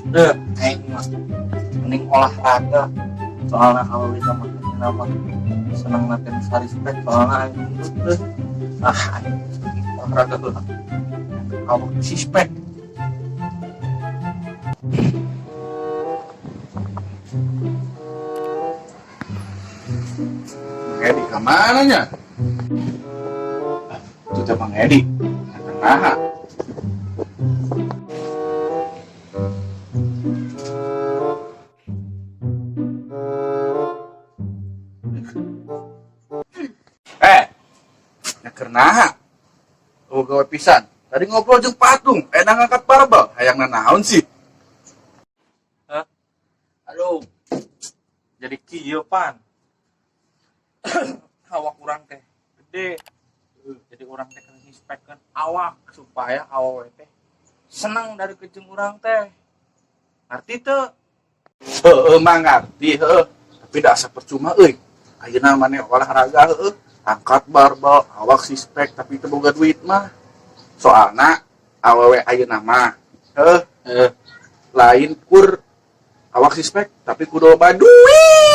Deh, aing mah mending olahraga. Soalnya awewe zaman ayeuna mah seneng nanti respect, soalnya aing gendut teh. Ah, aing olahraga heula. Awak sixpack. Mang Edi kemana nya? Itu teh Mang Edi. Nah, eh, nyaker naha? Oh, gawe pisan. Tadi ngobrol jeung patung, enak ngangkat barbel. Hayang nanaon sih? Hah? Aduh. Jadi kieu pan. Awak urang teh gede. Jadi urang teh kena inspekkeun awak supaya awewe teh senang dari kejeng urang teh. Ngerti teu? Heeh, mah ngerti, heeh. Tapi dah asa percuma euy. Ayeuna maneh olahraga heeh, angkat barbel, awak sixpack, tapi teu boga duit mah. Soalna awewe ayeuna mah heuh Eh, lain kur awak sixpack, tapi kudu loba duit.